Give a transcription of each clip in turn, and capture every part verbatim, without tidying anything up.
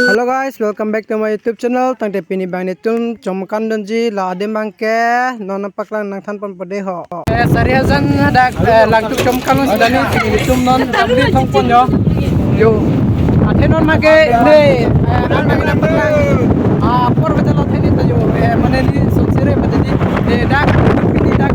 Hello guys, welcome back to my YouTube channel. Tangte pini bang netum chomkan dunji, la adim bangke non paklang nangthan ponpo dei ho. Eh, sari hajan hadak, eh, Langtuk chomkan lo sudani, netum non jamri thong pon yo. Yo. Athe non make ne, eh, an make nang paklang. Ah, apor bacha lo athe ne ta yo. Eh, mane ne sonsire mane ne, ne dak, pini dak.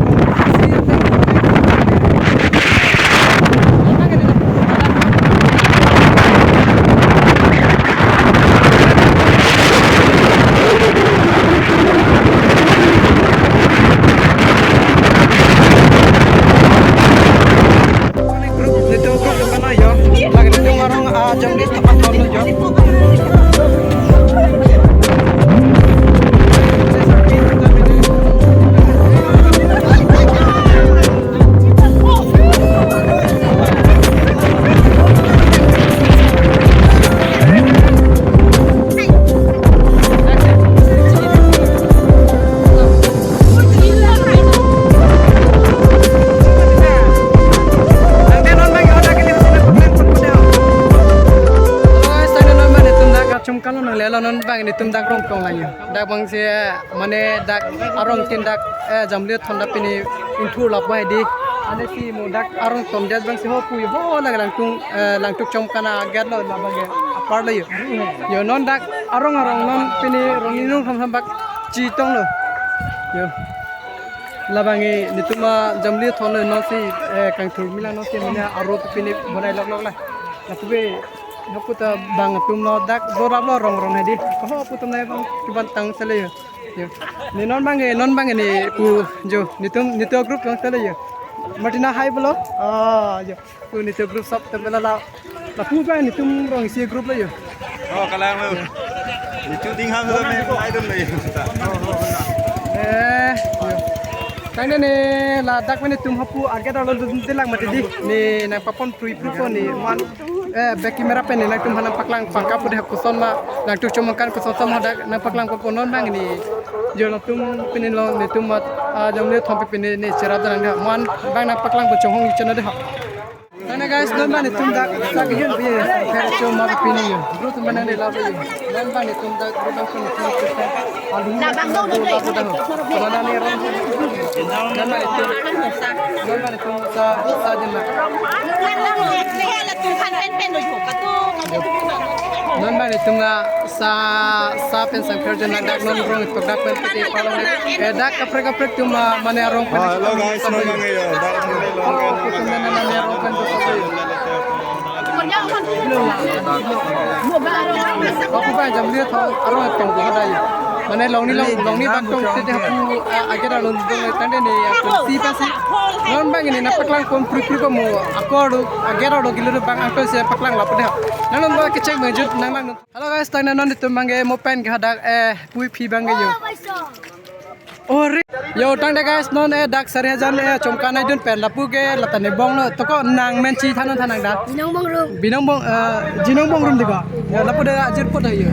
Group netum group kana yo. Lagi netum arong, ah, jamri thap pon lo yo. Chomkan lo nanglelo, non bang netum dak rong tong lang yo. Dak bang si, eh, mane dak arong tin dak, eh, jamri thon dak pini ingthur lap bai di. Ane si mo dak arong ton det bang si ho pu yo, ho lake Langtuk, eh, Langtuk chomkan aget lo, labang ke apar lo yo. Yo non dak arong arong non pini rong inung ham ham bak chetong lo. Yo. Labang ke netum ajamri thon lo non si, eh, kangthur milang non si mane aro pini bonai lok lok la. Lapu be, lapu ta bang atum lo dak dorap lo rong rong hedi. Koho pu atum nai bang chuban tang sele yo. Yo. Ne non bang ke, non bang ke ne pu jo. Netum, netum group tang sele yo. Martina hai bolo. Ah, yo. Pu netum group sop tem la la. Lapu bang netum rong isi group lo yo. Oh, kalang lo. Netum ding ham lo me, idol lo yo. Eh, yo. Tangte ne ladak mane netum hapu aget arlo dun dilang mati di. Ne nangpapon prui prui ko ne man. Eh, back camera pen ne nangtum aphan nangpaklang pangkap pu de koson ma Langtuk chomkan koson sama dak nangpaklang ponpo non bang ne. Jo latum pini lo netum mat, ah, jamri thom pini ne cherap dan de man bang nangpaklang po chonghong ichon de ha. Tangte guys, non bang netum dak dak yun bi kher chom ma pini yo. Group atum bang nang de la yo. Non bang netum dak group atum netum. Alu na bang do do do do. Mana ne rong. Non bang netum. Non bang netum sa sa jin na. Non bang netum la sa sa pen sang kher jin na dak non rong tok dak pen piti palong ne. Eh, dak kaprek kaprek atum, ah, mane arong pen. Ah, hello guys, non bang yo. Dak. Oh, kutum na na ne arong pen. Aku ba jamri thong arong tong ko dai. Mane longni long, longni bak tong tete hapu, ah, ager alun dong tangte ne aku si pasi. Non bang ne nangpaklang pon prui prui ko mo. Ako adu ager adu gilo bang angko si paklang lapu de. Nang non ba kechek mejut nang bang. Hello guys, tangte non netum bang ke mo pen ke hadak, eh, pui phi bang ke yo. Oh, re. Yo, tangte guys, non, eh, dak sari hajan, eh, chomkan aidun pen lapu ke lata ne bong lo, toko nang men chethan non than nang da. Binong Bongrum. Binong Bong, eh, Jinong Bongrum di ba? Ya, lapu de ajir pot ayo.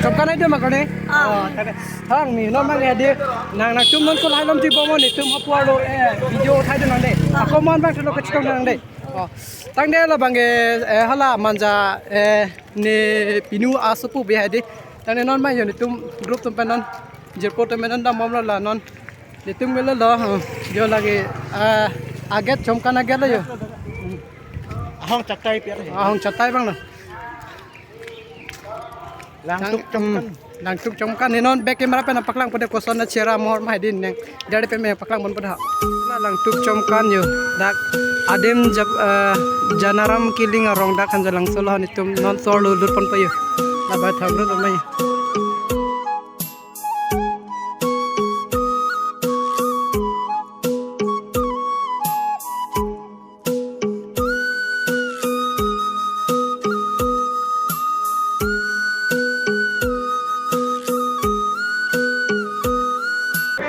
Chomkan aidun ma kone? Ah. Oh, tangte. Thang ni, non bang ya di. Nang nangtum non ko lahai lom di bong mo netum hapu arlo, eh, video uthai dun nang de. Ako man bang lo kechetong nang de. Oh. Tangte labang ke, eh, hala manja, eh, ne pinu asopu bi hai di. Tangte non ma yo netum group atum pen non. Jirpo atum pen non dam bom lo la non. Netum gelo lo, huh. Yo lake, ah, aget chomkan aget lo yo. Ahong chatai pi. Ahong chatai bang lo. Langtuk chomkan. Hmm. Langtuk chomkan ne non back camera pen nangpaklang po de koson na chera mohor ma hai din neng. Dari pen nangpaklang ponpo da. La Langtuk chomkan yo. Dak adim jab, eh, Janaram Killing arong dak Hanjalangso lo netum non sor lo lut ponpo yo. Labai thang lut ponpo yo.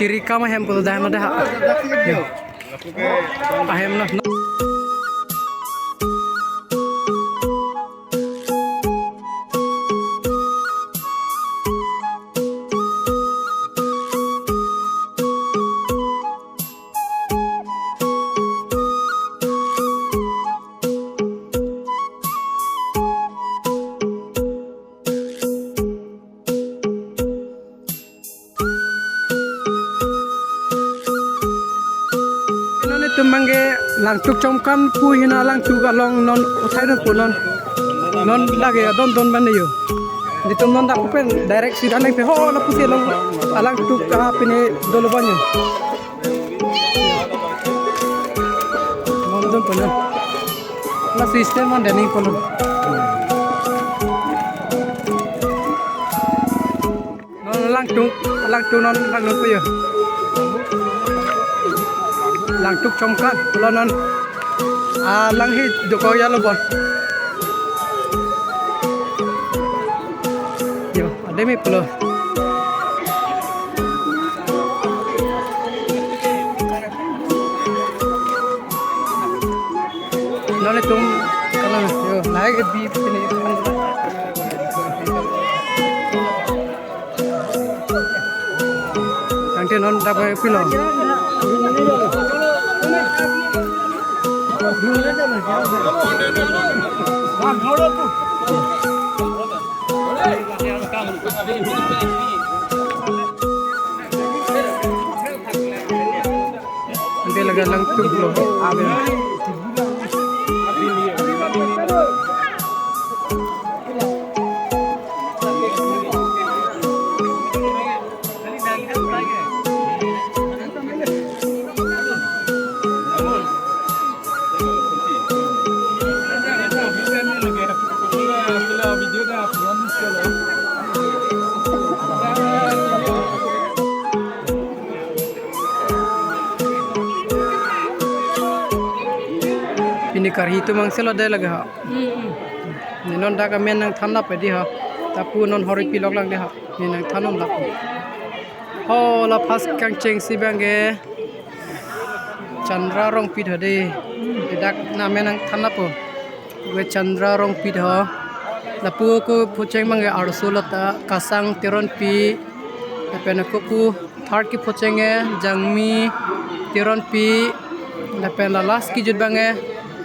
Iri kam ahem pulo dah, no dah. Ahem na. Non itum bangke Langtuk Chomkan pu hina Langtuk along non uthai dun pu non. Non lake adon don ban yo. Itum non dak pen direct sida nangpi ho lapusi along Langtuk ka pine dolo ban yo. Non dun pu non. La system on deni pu non. Non Langtuk, Langtuk non Langtuk pu yo. Langtuk Chomkan, lo non. Ah, lang hi doko ya lo bon. Yo, ademi pulo. Non itum, kalang, yo, naik ke bi pini. Tangte non dabai pilo. Ante lake Langtuk lo. Pini karhi atum angselo de lake ha. Ne non dak amen nangthan lap di ha. Lapu non hori pilok lang de ha. Ne nangthan non lap. Ho la pas kangchengsi bangke Chandra Rongpi tho de. Dak amen nangthan lapo. Ke Chandra Rongpi tho. Lapu ako phucheng bangke arso lata Kasang Teronpi. Lapen ako pu third kephucheng ke Jangmi Teronpi. Lapen la last kejut bangke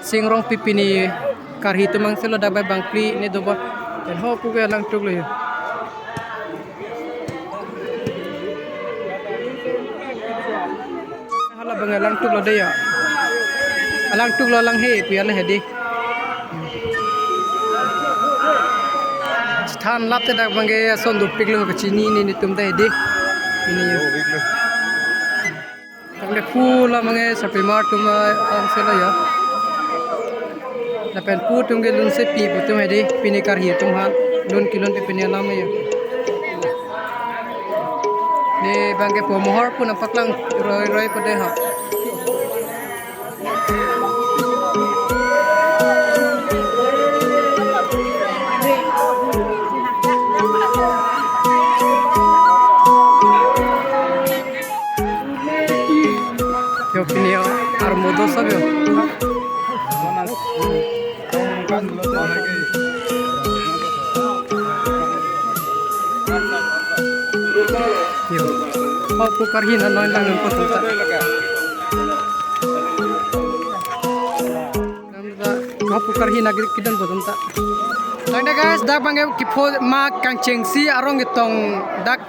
Sing Rongpi, pini karhi atum angselo dak bai bangphli ne do bon. Pen ho pu ke Langtuk lo yo. Hala bang Langtuk lo de ya. Langtuk lo lang he pu ya le he de. Than lap te dak bangke ason dopik lo kachini ne netum ta he de. Ini yo. Tangte pu la bangke Sapimar atum angselo ya. Lapen pu atum ke lun sepi pu atum he de, pini karhi atum aphan lun kelun pi pini alam ya. Ne bangke po mohor pu nangpaklang roi roi pu de ha. Yo pini yo armudo sab yo. Yo. Ho pu karhi na noi lang ko ta. Ho pu karhi na gri kidan bodon ta. Tangte guys, dak bangke kepho ma kangchengsi arong ketong dak,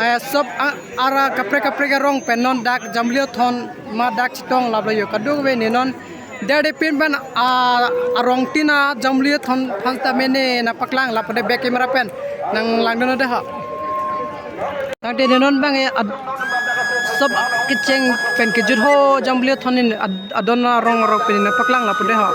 eh, sop a-, ara kaprek kaprek arong pen non dak Jamlio thon ma dak chetong lap lo yo, kadokave ne non derde pin pen, ah, arong tin a Jamlio thon aphan ta mene nangpaklang lap de back camera pen nanglang dun de ha. Tangte ne non bangke ad-, sop kecheng pen kejut ho Jamlio thon in ad-, adon arong arong pen nangpaklang lap de ha.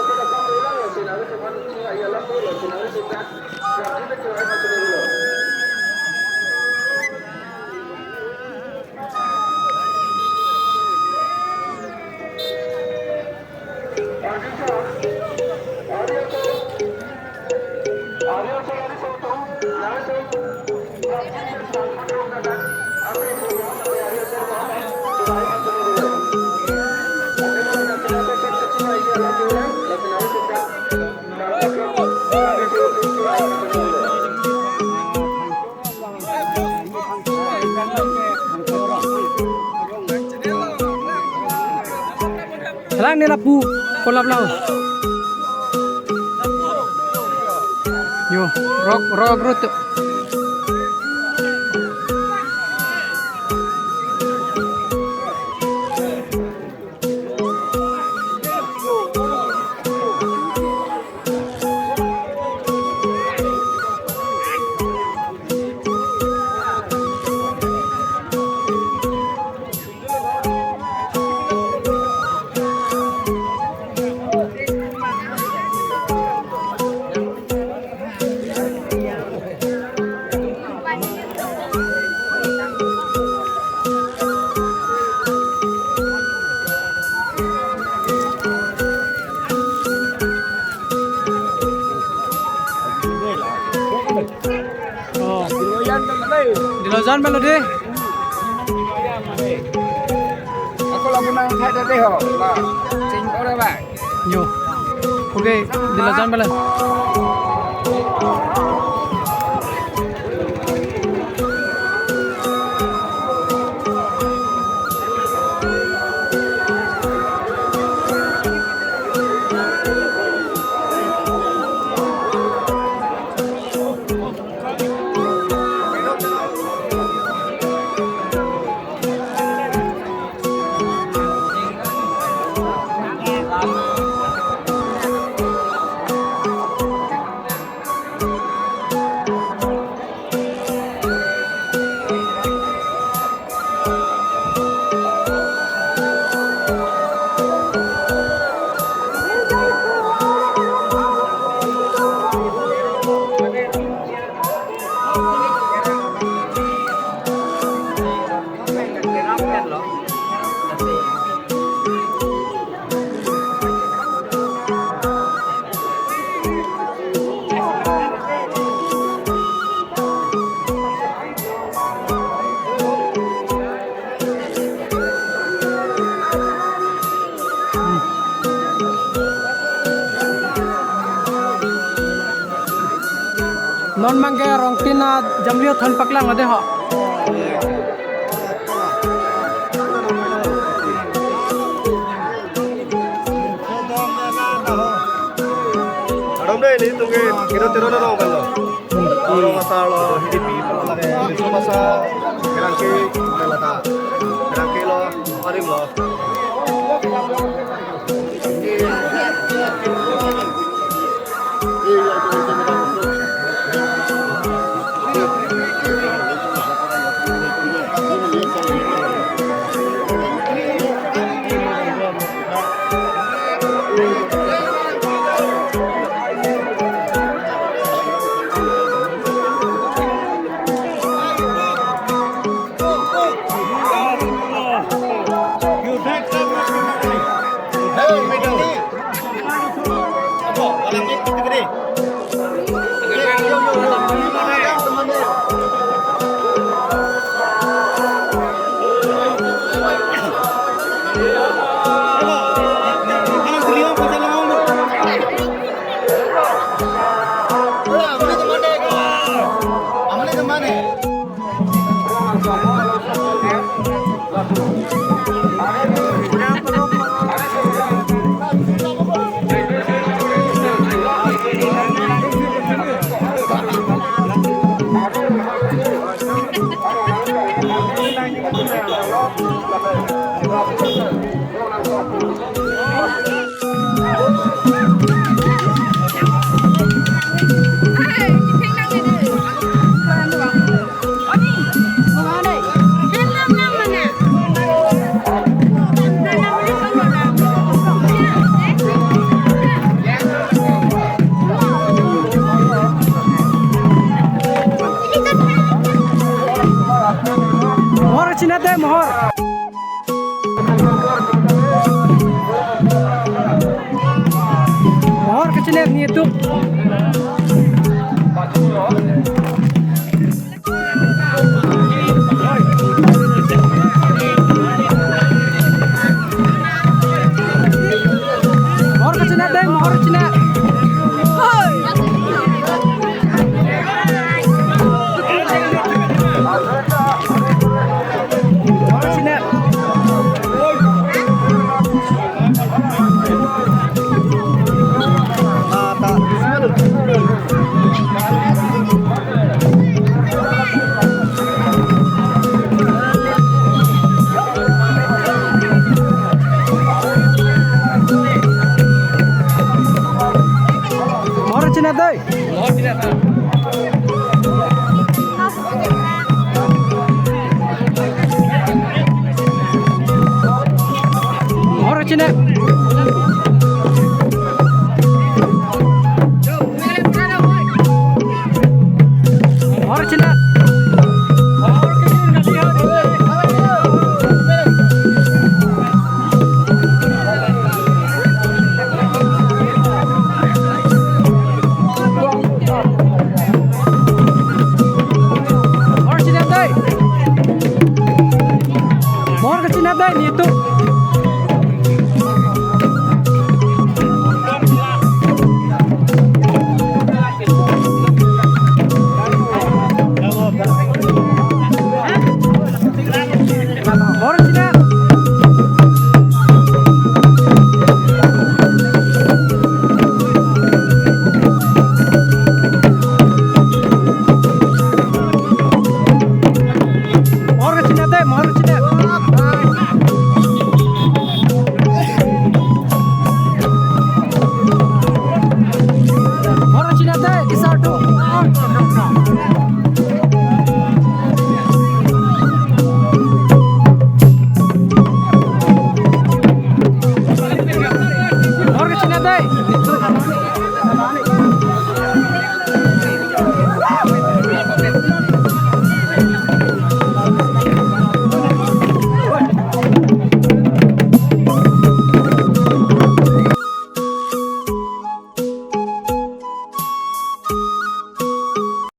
Lang ne lapu, kolap lang. Yo, rok, rok, rok. Oh. Dilojan pelo dei. Ako lapu nang khai dei ho. La, sing ora ba. Yo. Okay, dilojan pelo. Non abangke Rongtin ajamli thon paklang lo dei ho. Adam dei, nelitum ke kiro tiro na rong kan lo. Oro masa lo, Hindi pi pala lagi. Liso masa, kerangke, melata. Kerangke lo, parim lo. Mohor kachinat dei, mohor. Mohor kachinat nelitum. Mohor kachinat dei, mohor kachinat. Mohor kachinat. Chinep. Hor chinep. Hor chinep dei. Hor kachinep dei, netum.